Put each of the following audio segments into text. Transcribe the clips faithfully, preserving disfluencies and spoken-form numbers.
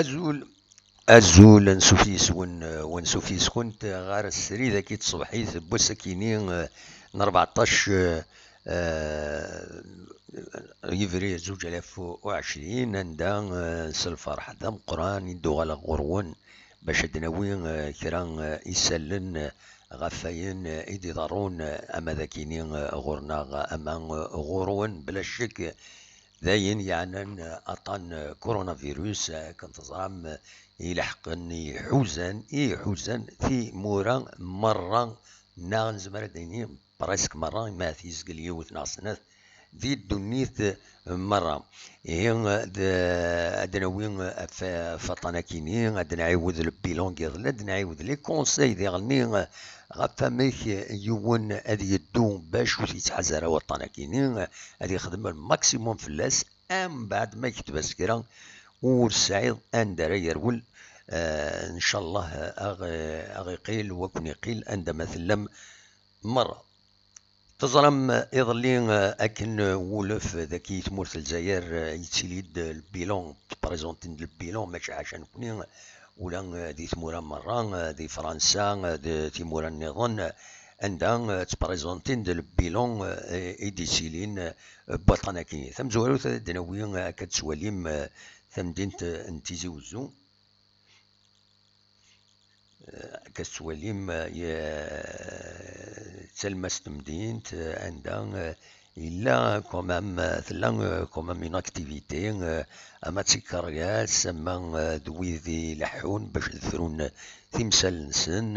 Azul, azul, ansuf yis-wen, eh, wansuf yis-kent, eh, ɣer srid-agi n tṣebḥit n wass-akini, eh, n rbeɛṭac, eh, eh, yebrir zuǧ alaf u ɛecrin, anda, eh, s lferḥ d ameqqran i d-uɣaleɣ ɣur-wen bac ad d-nawi, eh, kra, eh, isallen, eh, ɣef wayen, eh, i d-iḍerrun, eh, ama d akini, eh, ɣur-neɣ, ama, eh, ɣur-wen. Bla ccek, d ayen yeɛnan, eh, aṭṭan, eh, coronavirus, eh, akken teẓram, eh, ileḥqen, iḥuzan, iḥuzan timura merra, neɣ nezmer ad d-nini presque merra, ma tizgel yiwet neɣ snat, di ddunit, eh, merra. Ihi, eh, d-, ad d-nawi, eh, ɣef, ɣef waṭṭan akini, ad d-nɛiwed le bilan n yiḍelli, ad d-nɛiwed les conseils diɣenni, eh, ɣef wamek, eh, yiwen ad yeddu bac ur t-yettḥaz ara waṭṭan akini, eh, ad yexdem le maximum fell-as, mbeɛd ma yekteb-as kra ur tesɛiḍ anda ara yerwel, eh, ncallah, eh, a ɣ-, a ɣ-iqil, wa ken-iqil anda ma tellam merra. Teẓram, eh, iḍelli, eh, akken, eh, wulef dagi i tmurt n Lezzayer, eh, yettili-d, eh, le bilan, tprézenti-d le bilan, mačči ḥaca nekni, ula, eh, di tmura merra, eh, di Fransa, eh, di timura nniḍen, eh, anda, eh, ttprézenti-d le bilan, eh, i d-yettilin, eh, n waṭṭan-agi. Tamezwarut ad d-nawi, eh, akka d-tettwalim, eh, tamdint, eh, n Tizi Wezzu. Eh, akka tettwalim, eh, ye-, d talmast n temdint, eh, anda, eh, yella quand même, eh, tella, eh, quand même une activité, eh, ama d tikeryas, ama, eh, d wid ileḥḥun bac ad frun timsal-nsen,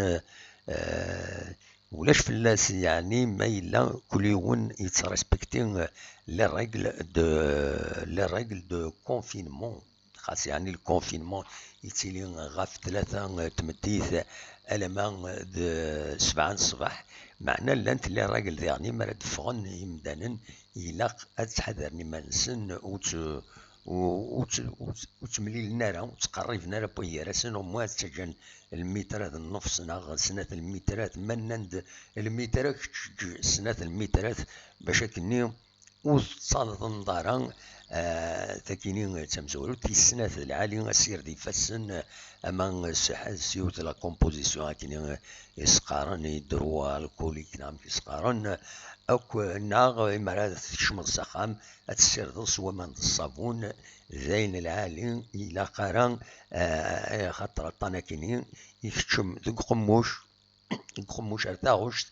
eh, ulac fell-as, yeɛni ma yella kul yiwen yettrespekti, eh, les règles de, les règles de confinement. Xas yeɛni le confinement yettili ɣef tlata, eh, tmeddit, eh, alamma, eh, d sebɛa n ṣṣbeḥ, meɛna llant les règles diɣen mi ara d-ffɣen yimdanen, ilaq ad ttḥadaren iman-nsen, ur tt-, ur, ur tt-, ur tt-, ur ttemlilen ara, ur ttqerriben ara n waygar-asen, au moins ad ttaǧǧan lmitrat n nnefs neɣ snat lmitrat, ma nnan-d lmitra, kečč eǧǧ snat lmitrat, bac akkenni ur tettaleḍ ara, eh, takini d tamezwarut. Tis snat d lɛali, assired ifassen, ama s, s yiwet la composition akken i s-qqaren, i droit alcoolique neɣ amek i s-qqaren, akk, neɣ imi ara tkecmeḍ s axxam, ad tessirdeḍ s waman d ṣṣabun, d ayen lɛali, ilaq ara, eh, xaṭer aṭṭan akini ikeččem deg uqemmuc, deg uqemmuc ar taɣect,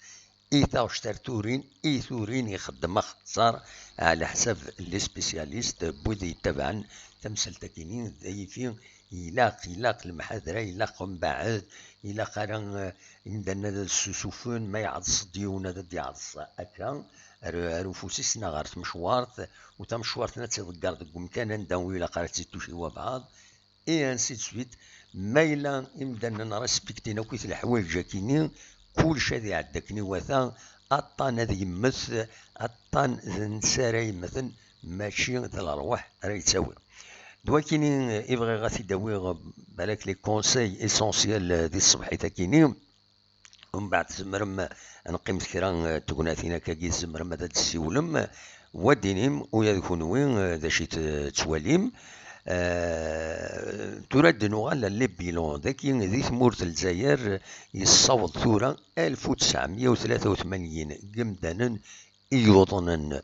i taɣect ar turin, i turin ixeddem axeṣṣar ɛla ḥsab les spécialistes n wid yettabaɛen tamsalt-akini, d ayifi ilaq, ilaq lemḥadra, ilaq mbeɛd, ilaq ara, eh, imdanen ad ssusufen, ma iɛeḍḍes-d yiwen ad d-iɛeḍḍes akka ar, ar ufus-is neɣ ar tmecwart, u tamecwart-nni ad tt-iḍegger deg umkan anda ur ilaq ara ad tt-ittuci wabɛaḍ, et ainsi de suite. Ma yella imdanen respektin akkit leḥwayeǧ-akini, kullec ad iɛeddi akken iwata, aṭṭan ad yemmet, aṭṭan d netta ara yemmten, mačči d lerwaḥ ara yettawi. D wakini i bɣiɣ ad t-id-awiɣ, balak les conseils essentiels di tṣebḥit-akini. Umbeɛd tzemrem ad neqqimet kra n tegnatin akkagi, tzemrem ad d-tessiwlem, wa d-inim, uya d kunwi, d acu i t-, tettwalim. Eh, tura ad d-nuɣal les bilans. Dagi di tmurt n Lezzayer yessaweḍ tura alef u tesɛemya u tlata u tmanyin n yimdanen i yuḍnen.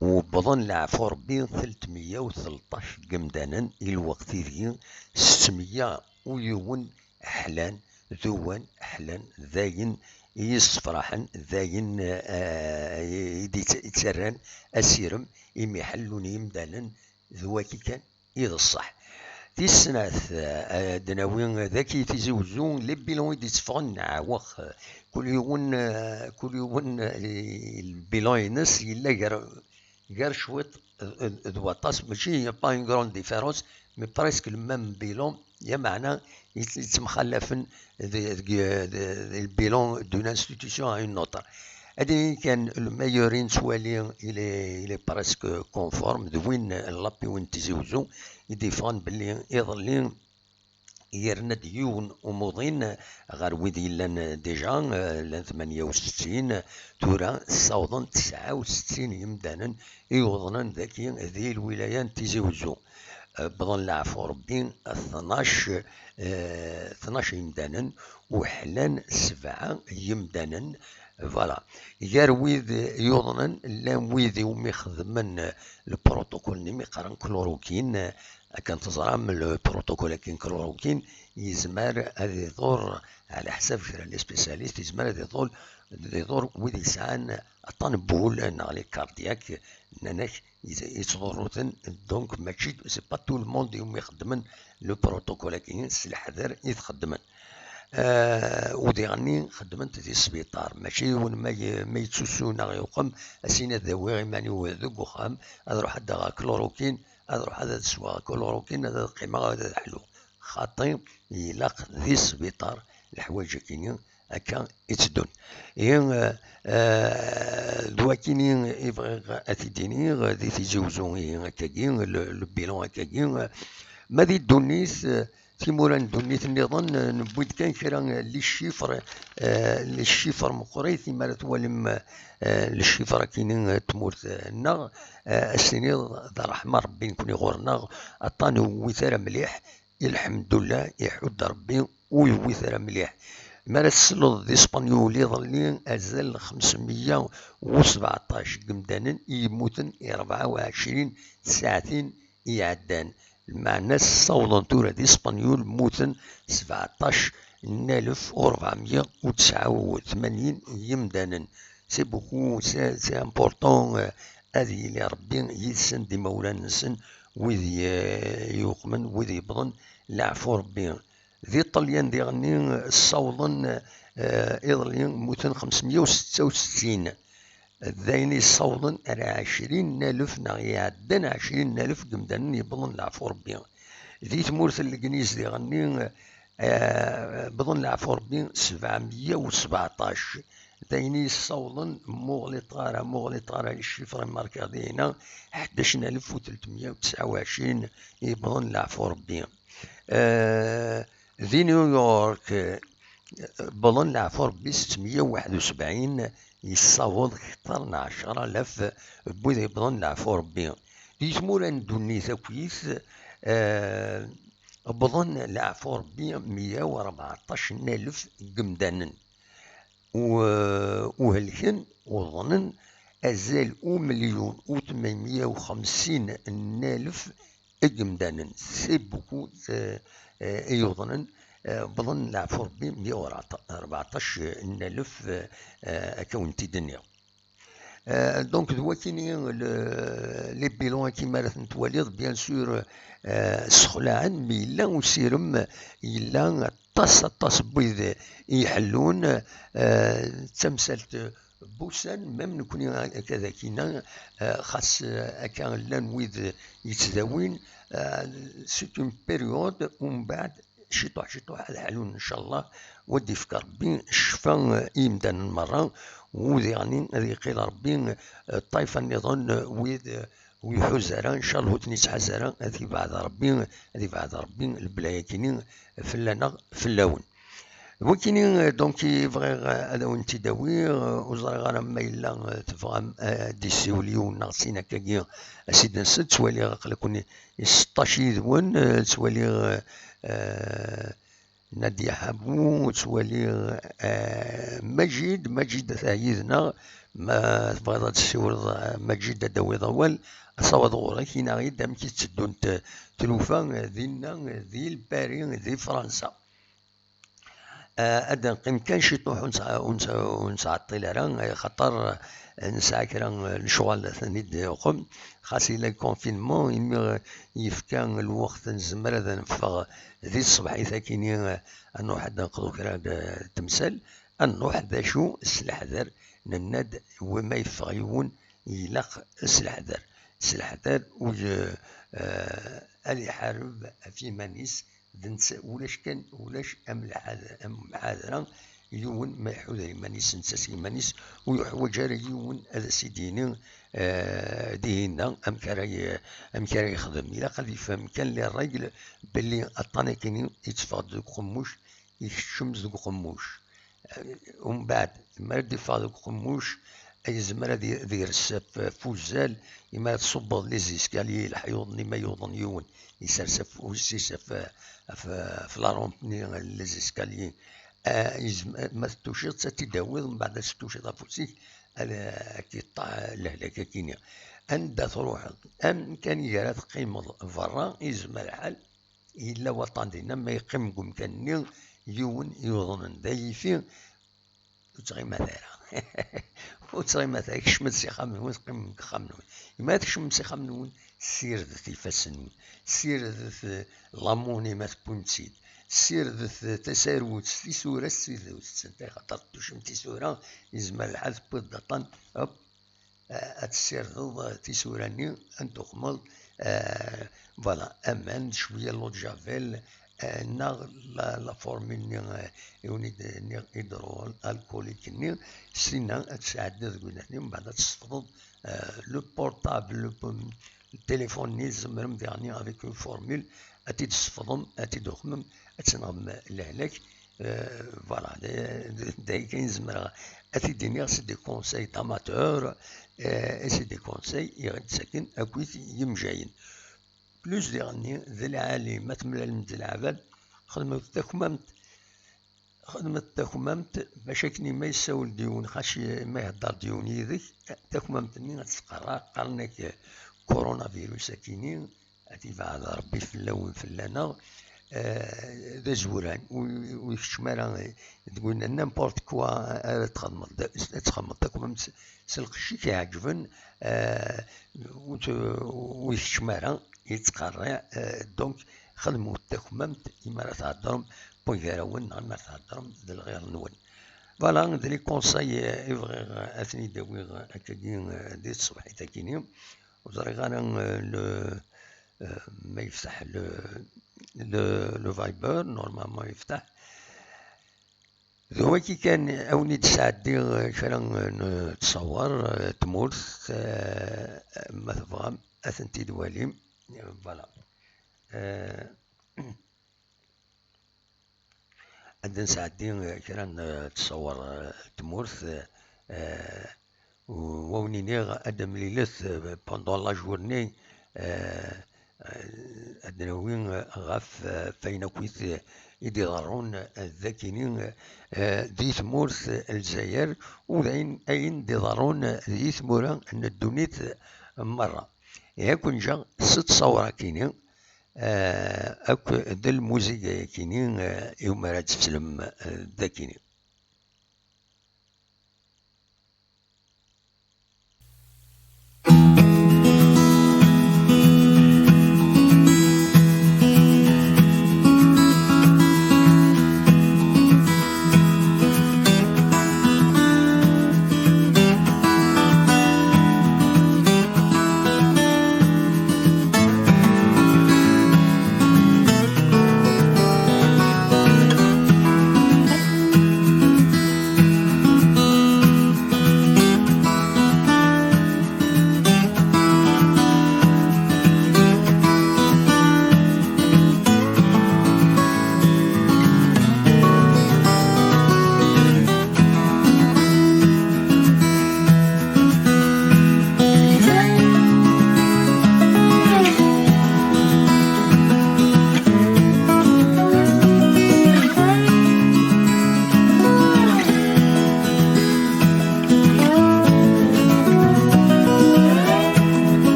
Wwḍen leɛfu Rebbi tletmeyya u tleṭṭac n yimdanen i lweqt ideg setmeyya u yiwen ḥlan, d uwan ḥlan, d ayen i yi-ssefraḥen, d ayen, eh, i d-yettarran asirem imi ḥellun yimdanen d waki kan i d ṣṣeḥ. Tis snat, eh, ad d-nawi dagi Tizi Wezzu, les bilans i d-itteffɣen, neɛweq, eh, kul yiwen, eh, kul yiwen, eh, lbilan-ines yella gar, gar cwiṭ d, d, d waṭas, mačči, y a pas une grande différence, mais presque le même bilan, lameɛna yett-, yettemxallafen d, d, d, d le bilan d'une institution à une autre. Ad d-nini kan, le meilleur i nettwali, il est, il est presque conforme d win n l'APW n Tizi Wezzu i d-yeffɣen belli iḍelli yerna-d yiwen umuḍin ɣer wid yellan déjà, eh, llan tmanya u settin, tura ssawḍen tesɛa u settin yimdanen i yuḍnen dagi di lwilaya n Tizi Wezzu. eh, wwḍen leɛfu Rebbi tnac, eh, tnac yimdanen, u ḥlan sebɛa yimdanen. Voilà. Gar wid yuḍnen, llan wid iwumi xedmen, eh, le protocole-nni mi qqaren chloroquine, eh, akken teẓram, le protocole-agi n chloroquine yezmer ad iḍur, ɛla ḥsab kra n les spécialistes, yezmer ad iḍur, ad iḍur wid yesɛan aṭṭan n wul neɣ les cardiaques, nnan-ak, yettḍurru-ten, donc mačči, c'est pas tout le monde iwumi xeddmen le protocole-agi, s leḥder i t-xeddmen. Eh, u diɣenni xeddmen-t di sbiṭar, mačči yiwen ma ye-, ma yettusu neɣ yeqwem, as-yini ad awiɣ iman-iw deg uxxam, ad ruḥeɣ ad d-aɣeɣ chloroquine, ad ruḥeɣ ad sweɣ chloroquine, ad qqimeɣ ad ḥluɣ. Xaṭi, ilaq di sbiṭar leḥwayeǧ-agi akka i tteddun. Ihi, eh, eh, d wakini i bɣiɣ ad t-id-iniɣ di Tizi Wezzu, ihi akkagi, le, le bilan akkagi. Ma di ddunit, eh, timura n ddunit nniḍen, eh, newwi-d kan kra n les chiffres, eh, les chiffres meqqrit, imi ara twalim, eh, les chiffres akini, eh, n tmurt, eh, nneɣ, eh, ad s-tiniḍ d ṛṛeḥma n Ṛebbi nekni ɣur-neɣ, aṭṭan ur yewwit ara mliḥ, i lḥemdullah, iḥudd Ṛebbi, ur yewwit ara mliḥ. Mi ara tesleḍ di Spenyul iḍelli, azal n xemsmeyya u sbeɛṭac n yemdanen i yemmuten i rebɛa u ɛecrin tsaɛtin iɛeddan. Lmeɛna ssawḍen tura di Spenyul mmuten sbeɛṭac n alef u rebɛemya u tesɛa u tmanyin n yemdanen. C'est beaucoup, c'est, c'est important, euh, ad yili Ṛebbi yid-sen, d imawlan-nsen, wid ye-, yuqmen, wid yewwḍen leɛfu Ṛebbi. Di Ṭṭelyan diɣenni, ssawḍen, eh, iḍelli mmuten xemsmeyya u setta u settin. D ayen yessawḍen ar ɛecrin n alef neɣ iɛeddan ɛecrin n alef n yemdanen yewwḍen leɛfu Ṛebbi. Di tmurt n Legniz diɣenni, eh, wwḍen leɛfu Ṛebbi sebɛemya u sbeɛṭac. D ayen yessawḍen, ma ur ɣliṭeɣ ara, ma ur ɣliṭeɣ ara, les chiffres i markiɣ dinna, ḥdac n alef u tletmeyya u tesɛa u ɛecrin yewwḍen leɛfu Ṛebbi. Eh, di New York, eh, wwḍen leɛfu Ṛebbi setmeyya u waḥed u sebɛin, yessaweḍ kter n ɛecra alaf n wid yewwḍen leɛfu Ṛebbi. Di tmura n ddunit akkit, eh, wwḍen leɛfu Ṛebbi meyya u rbeɛṭac n alef n yemdanen. U, u helken, uḍnen azal umelyun u tmanmeyya u xemsin n alef n yemdanen. C'est beaucoup, eh, eh, i yuḍnen, eh, wwḍen leɛfu Ṛebbi meyya u rbeɛṭac n alef, eh, akka wen-t-id-nniɣ. Euh, donc, d wakini, le, les bilans-agi mi ara ten-twaliḍ, bien sûr, euh, ssexlaɛen, mi yella usirem, yella aṭas, aṭas n wid i iḥellun, euh, d tamsalt n wussan, même nekni akka d akina, euh, xas, euh, akka llan wid yettdawin, euh, c'est une période, umbeɛd, ciṭuḥ, ciṭuḥ, ad ḥlun, ncallah, u ad d-ifk Ṛebbi ccfa, eh, i yimdanen merra, u diɣenni ad yeqqil Ṛebbi, eh, ṭṭaifa nniḍen, eh, wid, eh, ur iḥuz ara, ncallah ur ten-ittḥaz ara, ad ibɛed Ṛebbi, ad ibɛed Ṛebbi lebla-yagini fell-aneɣ, fell-awen. Wakini, eh, donc, i bɣiɣ, eh, ad awen-t-id-awiɣ, eh, ur ẓriɣ ara ma yella, eh, tebɣam, eh, ad d-isiwel yiwen neɣ sin akkagi, ad s-id-nsel, ttwaliɣ aql-aken i seṭṭac yid-wen, eh, ttwaliɣ, eh, Nadia Habou, ttwaliɣ, eh, Majid, Majid atan yid-neɣ, ma tebɣiḍ ad tessiwleḍ, eh, Majid, ad d-tawiḍ awal, asawaḍ ɣur-k, ini-aɣ-id amek i tteddunt, eh, tlufa, eh, dinna, eh, di Lpari, di Fransa. Eh, ad neqqim kan ciṭuḥ, ur nesɛa-, ur nesɛa-, ur nettɛeṭṭil ara, eh, xaṭer, eh, nesɛa kra n lecɣal ad ten-id-nuqem. Xas yella le confinement, imi, eh, yefka lweqt nezmer ad neffeɣ di tṣebḥit akini, eh, ad nruḥ ad neqḍu kra n temsal, ad nruḥ d acu s leḥder, nenna-d, wi ma yeffeɣ yiwen, ilaq s leḥder. S leḥder, u, eh, ad iḥareb ɣef yiman-is, d netta, ulac kan, ulac am lḥad-, am mḥadra, yiwen ma iḥuder iman-is, netta s yiman-is, ur yuḥwaǧ ara yiwen ad as-id-yini, eh, dihinna amek ara y-, amek ara yexdem. Ilaq ad yefhem kan les règles belli aṭṭan akini yetteffeɣ-d deg uqemmuc, ikeččem deg uqemmuc. Eh, umbeɛd, mi ara d-iffeɣ deg uqemmuc, yezmer ad y-, ad yers ɣef, ɣef uzzal, imi ara tṣubbeḍ les escaliers, leḥyuḍ-nni ma yuḍen yiwen, isers afus-is ɣef, ɣef, ɣef la rampe-nni, les escaliers. Ah, yezm-, ma tettuciḍ-tt, ad tt-id-tawiḍ, mbeɛd ad tettuciḍ afus-ik, ad, ad k-iṭṭeɛ lehlak akini. Anda truḥeḍ? Amkan i ara teqqimeḍ berra, yezmer lḥal, yella waṭṭan dinna, ma yeqqim deg umkan-nni, yiwen yuḍnen d ayifi, ur ttɣimat ara. Ur ttɣimat ara, kecmet s ixxamen-nwen, teqqimem deg ixxamen-nwen. Imi ara tkecmem s ixxamen-nwen, ssirdet ifassen-nwen, ssirdet, eh, la monnaie ma tewwim-tt-id, ssirdet, eh, tasarut, tisura ssirdet-tent, axaṭer tucem tisura, yezmer lḥal tewwiḍ-d aṭṭan, hop, eh, ad tessirdeḍ, eh, tisura-nni, ad n-tuxmeḍ, eh, voilà, aman, cwiya l'eau de javel, eh, neɣ la, la formule-nni, eh, i wen-id-nniɣ, hydroalcoolique-nni, sinna ad tesɛeddiḍ deg winat-nni, mbeɛd ad tesfeḍeḍ, eh, le portable, le po-, le téléphone-nni, tzemrem diɣen avec une formule, ad t-id-tesfeḍem, ad t-id-tuxmem, ad tenɣem lehlak. Euh, voilà, d, d, d ayen kan zemreɣ ad t-id-iniɣ, c'est des conseils d'amateurs, euh, et c'est des conseils i ɣ-d-ttaken akkit yimejjayen. Plus diɣenni, d lɛali, ma temlalem d leɛbad, xedmet takmamt, xedmet takmamt, bac akken ma yessawel-d yiwen, xaci ma ihedder-d yiwen yid-k, takmamt-nni ad tettqerra, qqaren-ak coronavirus akini, ad ibeɛɛed Rebbi fell-awen, fell-aneɣ. Eh, d azuran, ur, ur ikeččem ara, eh, deg win, n'importe quoi ara txedmeḍ, da-, ad txedmeḍ takmamt s, s lqecc i k-iɛeǧben, eh, ur t-, ur ikeččem ara, yettqerriɛ, eh, donc xedmut takmamt imi ara theddrem wway gar-awen neɣ imi ara theddrem d lɣir-nwen. Voilà, d les conseils, eh, i bɣiɣ ad ten-id-awiɣ akkagi, eh, di tṣebḥit-akini. Ur ẓriɣ ara, euh, le, euh, ma yefteḥ le, le, le Viber, normalement yefteḥ. D wagi kan, a wen-id-sɛeddiɣ, euh, kra n, euh, ttṣawar, euh, tmurt, euh, ma tebɣam ad tent-id-walim. Euh, voilà. Euh, Ad d-nesɛeddi, eh, kra n, eh, ttṣawar, eh, n tmurt, eh, eh, u-, wa wen-iniɣ ad d-mlilet, eh, pendant la journée, eh, eh, ad d-nawi, eh, ɣef, eh, wayen akkit, eh, i d-iḍerrun, eh, d akini, eh, di tmurt, eh, n Lezzayer, u d ayen, ayen d-iḍerrun, eh, di tmura n ddunit, eh, merra. Ihi ad ken-ǧǧeɣ s ttṣawar akini, eh, akk d lmuziga yakini, eh, iwumi ara d-teslem, eh, d akini.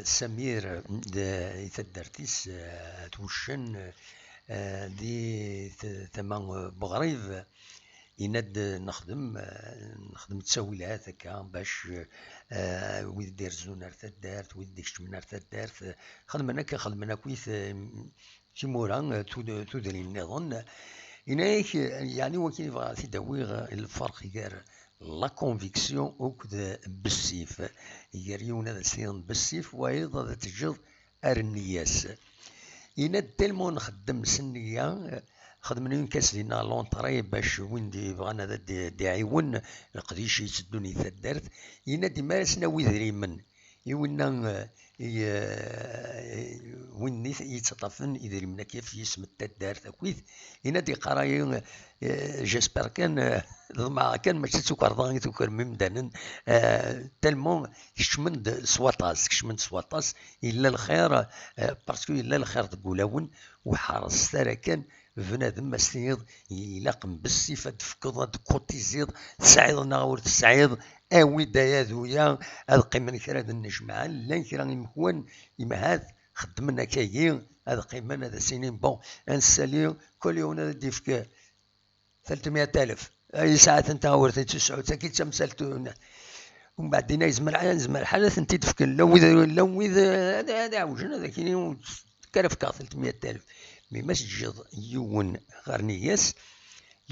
Samir d, i taddart-is, eh, at wuccen, eh, di t-, tama, eh, Buɣrib, yenna-d nexdem, eh, nexdem ttawilat akka bac, eh, wid d-irezzun ar taddart, wid d-ikecmen ar taddart, eh, xedmen akka, xedmen akkit, eh, timura, eh, tud-, tudrin nniḍen. Yenna-yak, eh, yeɛni wakken i bɣiɣ ad t-id-awiɣ, eh, lferq gar la conviction akked bessif. Gar yiwen ad as-tiniḍ bessif, wayeḍ ad t-teǧǧeḍ ar nniya-s. Yenna-d tellement nxeddem s nniya, eh, xedmen une caisse dinna à l'entrée bac win d-, yebɣan ad d-, d-iɛiwen leqdic yetteddun i taddart. Yenna-d mi ara s-nawi idrimen i winna, eh, i, eh, win i yettaṭṭafen idrimen-agi ɣef yisem n taddart akkit, yenna-d yeqqar-ayi, eh, j'espère kan, eh, ḍemɛeɣ kan mačči d tukerḍa i tukrem imdanen, eh, tellement kecmen-d s waṭas, kecmen-d s waṭas, yella lxir, eh, parce que yella lxir deg wulawen, ur ḥerrset ara kan bnadem ma s-tiniḍ ilaq n bessif ad d-tefkeḍ, ad d-kutiziḍ, tesɛiḍ neɣ ur tesɛiḍ, awi-d ay aduya, ad qqimen kra d nnejmaɛen, llan kra imekwan, imhat, xeddmen akkagi, ad qqimen ad as-inin, bon, ad nessali, kul yiwen ad d-yefk tlatemya alef, ay yesɛa-tent ɣer tsusɛut, tagi d tamsalt. Umbeɛd dinna yezmer, yezmer ḥal ad tent-id-fken, llan wid, llan wid, eh, ad, ad ɛewjen, ad ak-inin, ur tt-, kker ad fkeɣ tlatemya alef. Mi ma s-teǧǧiḍ yiwen ɣer nniya-s,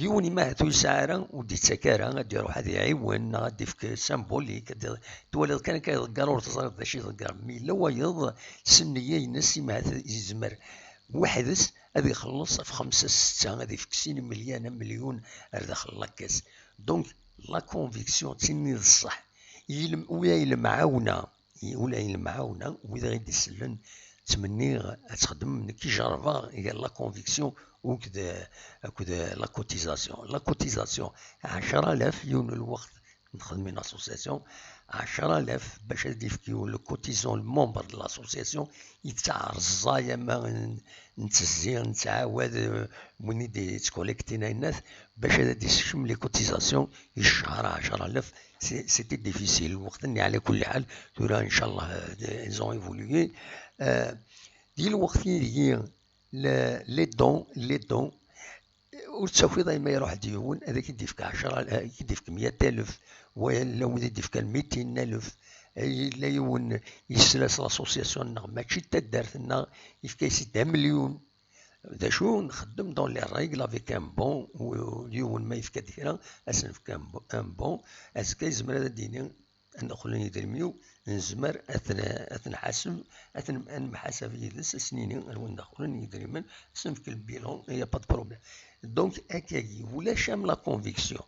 yiwen imah ur yesɛi ara, ur d-yettak ara, ad d-iruḥ ad iɛiwen, neɣ ad d-ifk symbolique, ad d-, twaliḍ kan akka iḍegger, ur teẓriḍ d acu iḍegger. Mi yella wayeḍ, s nniya-ines, imah yezmer weḥd-s ad ixelleṣ ɣef xemsa setta, ad ifk sin imelyan, amelyun ar daxel n la caisse. Donc, la conviction, d tin i d ṣṣeḥ. Ilem-, ula i lemɛawna, ula i lemɛawna, wid i d-isellen, ttmenniɣ ad txedmem, nekk i jerrbeɣ gar la conviction akked, akked la cotisation. La cotisation, ɛecra alaf, yiwen n lweqt nxeddem une association, ɛecra alaf bac ad d-ifk yiwen le cotisant, le membre de l'association, yettɛerẓay ama n-, nettezzi, nettɛawad, euh, win i d-yettkolektin ayennat, bac ad d-isekcem les cotisations i ccher ɛecra alaf, c'est-, c'était difficile. Lweqt-nni, ɛla kulli ḥal, tura, ncallah, euh, ils ont évolué. Euh, di lweqt-nni, le-, les dons, les dons, ur ttakiḍ ay ma iruḥ-d yiwen, ad ak-id-ifk ɛecra, ad ak-id-ifk meyya alef, wala wid i d-ifkan mitin alef. Yella yiwen yesla s l'association-nneɣ, mačči d taddart-nneɣ, yefka-as-id amelyun. D acu nxeddem dans les règles avec un bon, u-, yiwen ma yefka-d kra, ad s-nefk un bo-, un bon, azekka yezmer ad d-yini, ad d-qqlen yidrimen-iw, nezmer ad ten-, ad ten-nḥaseb, ad ten-, ad nemḥasab yid-s, ad s-nini anwa i d-qqlen yidrimen, ad s-nefk le bilan, il y a pas de problème. Donc, akkagi, ulac am la conviction.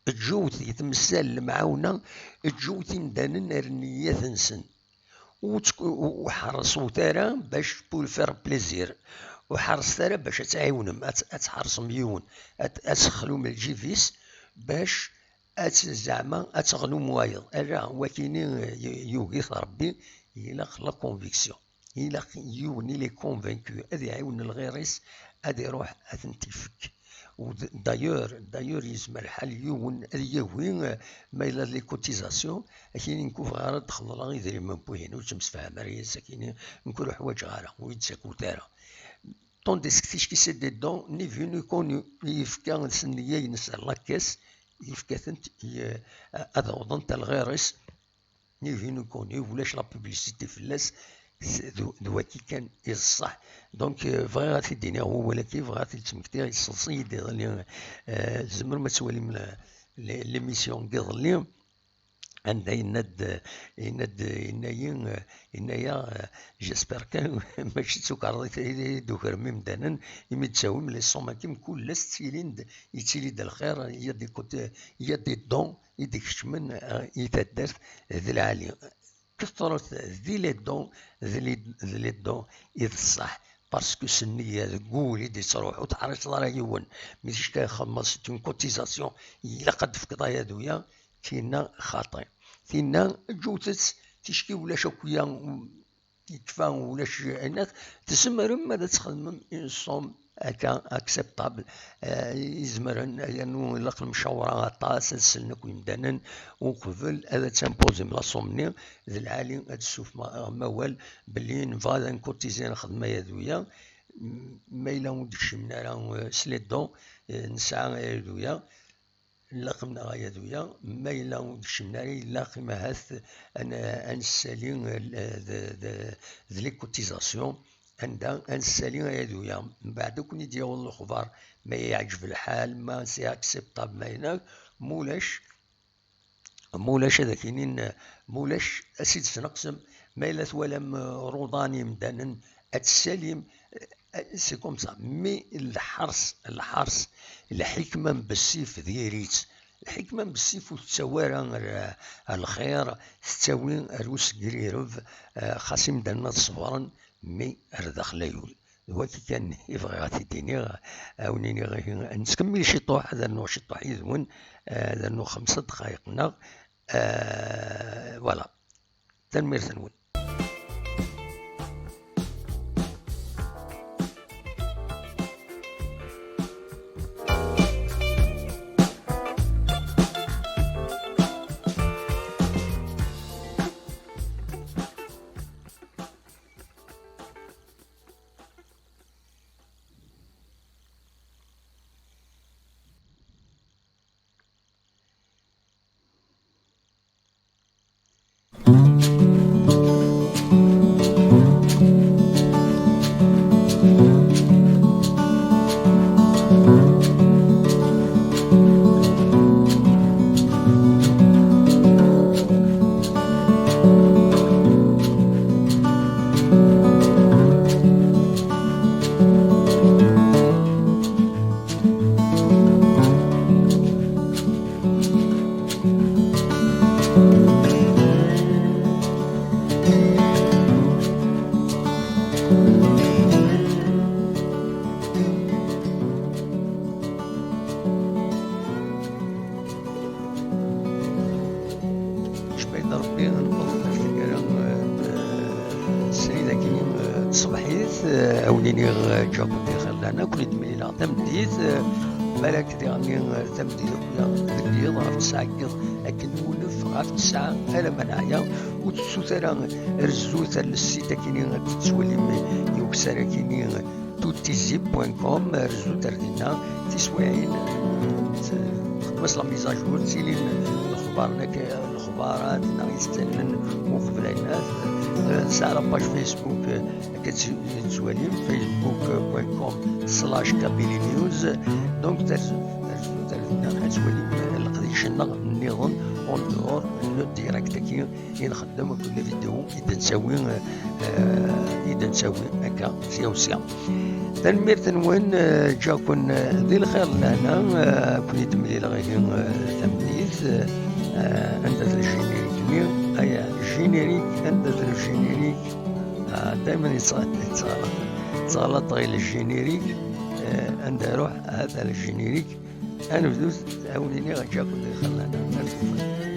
Ǧǧut i temsal lemɛawna, ǧǧut imdanen ar nniyat-nsen. Ur ttk-, ur, ur ḥerṣut ara bac pour faire plaisir. Ur ḥerṣet ara bac ad tɛiwnem, ad, ad tḥerṣem yiwen, ad, ad txelum lǧib-is bac ad tt-, zeɛma ad teɣlum wayeḍ. Ala, wakini, y-, yugi-t Ṛebbi, ilaq la conviction. Ilaq yiwen il est convaincu ad iɛiwen lɣir-is, ad iruḥ ad tent-ifk. U d-, d'ailleurs, d'ailleurs yezmer lḥal yiwen ad yagi, eh, ma yella les cotisations, akini nekk ur bɣiɣ ara ad d-xeḍleɣ idrimen n wihin, ur ttemsefham ara yis, akini nekk ur ḥwaǧeɣ ara, ur yi-d-ttakkut ara. Tandis que ticki c'est des dons, ni vu ni connu, yefka s nneyya-ines ar la caisse, yefka-tent i, eh, ad awḍent ar lɣir-is, ni vu ni connu, ulac la publicité fell-as, s-, d, d waki kan i d ṣṣeḥ. Donc, euh, bɣiɣ ad t-id-iniɣ wawal-agi, bɣiɣ ad t-id-ttmektiɣ, yesseḍs-iyi-d iḍelli, euh, tzemrem ad twalim la, la, l'émission n yiḍelli, anda yenna-d, yenna-d, yenna-yi, euh, yenna-yaɣ, euh, j'espère que mačči d tukerḍit i d-tukrem imdanen, imi d-tawim les sommes-agi, mkul ass ttilin-d, yettili-d lxir, il y a des côtés, il y a des dons, i d-ikecmen, eh, i taddart d lɛali. Ketṛet di les dons, d les, d les dons i d ṣṣeḥ. Parce que s nneyya deg wul i d-ittruḥ, ur teḥriceḍ ara yiwen. Mi ticka ixemmeḍ, c'est une cotisation, ilaq ad d-tefkeḍ ay aduya, tinna xaṭi. Tinna ǧǧut-tt, ticki ulac akk ya, yekfa ulac ayen, tzemrem ad txedmem une somme akka acceptable. Eh, izemren, yernu ilaq lemcawra aṭas, ad sellen akk yimdanen uqbel ad timposim la somme-nni. D lɛali ad d-ssufɣeɣ awal belli nebɣa ad nkutizi, nexdem aya d wiya. M-, ma yella ur d-kcimen ara, eh, s les dons, eh, nesɛa aya d wiya. Ilaq neɣ aya d wiya, ma yella ur d-kcimen ara, ilaq i ma ahat ad n-, ad nessali, eh, d, d, d les cotisations, anda ad nessali aya d wiya. Mbeɛd ad ken-id-yaweḍ lexbar, ma yeɛǧeb lḥal, ma c'est acceptable, ma inak, mulac, mulac ad ak-inin, mulac ad s-id-tesneqsem, ma yella twalam, eh, ruḍan imdanen, ad tessalim, eh, c'est comme ça. Mais lḥers, lḥers, lḥikma n bessif diri-tt. Lḥikma n bessif ur tettawi ara ar, ar lxir, tettawi ar usegrureb, eh, xas imdanen ad ṣebren, mais ar daxel ayul. D wagi kan i bɣiɣ ad t-id-iniɣ, ad wen-iniɣ ihi, nettkemmil ciṭuḥ, ad rnuɣ ciṭuḥ yid-wen, eh, ad rnuɣ xemsa ddqayeq-nneɣ, eh, voilà. Tanemmirt-nwen. Cbayt Rebbi, newweḍ ɣer taggara, eh, srid akkenni, eh, tṣebḥit, eh, a wen-iniɣ, eh, ǧǧiɣ-ken di lxir lehna, ken-id-mlileɣ tameddit, eh, balak diɣenni, eh, tameddit akk-ya deg yiḍ ɣef tesɛa n yiḍ, akken nwulef ɣef tesɛa alamma neɛya, ur tettut ara, rezzut ar le site akkenni, ad tettwalim i ukessar akkenni, tutizib point com, rezzut ar dinna, tiswiɛin, eh, txeddem-as la mise à jour, ttilin lexbar, lexbarat neɣ yestallen uqbel ayennat. Eh, nesɛa la page Facebook, eh, akka tt-, tettwalim, facebook point com slash kabyle news. Donc, terzu, terzu, terzu, ad twalim leqdic-nneɣ nniḍen en dehors le direct-agi i nxeddem akked les vidéos i d-nettawi, eh, i d-nettawi akka sya u sya. Tanemmirt-nwen, eh, ǧǧiɣ-ken, eh, di lxir d lehna, eh, ad ken-id-mlileɣ ihi, eh, tameddit, eh, anda-t le générique-nni? Aya, générique, anda-t le générique? Ah, daymen yettɣ-, yettɣ-, yettɣalaṭ ɣer le générique, eh, anda ruḥ, hata le générique. Ad nebdu, ad wen-iniɣ ǧǧiɣ-ken di lxir d lehna, ar tufat.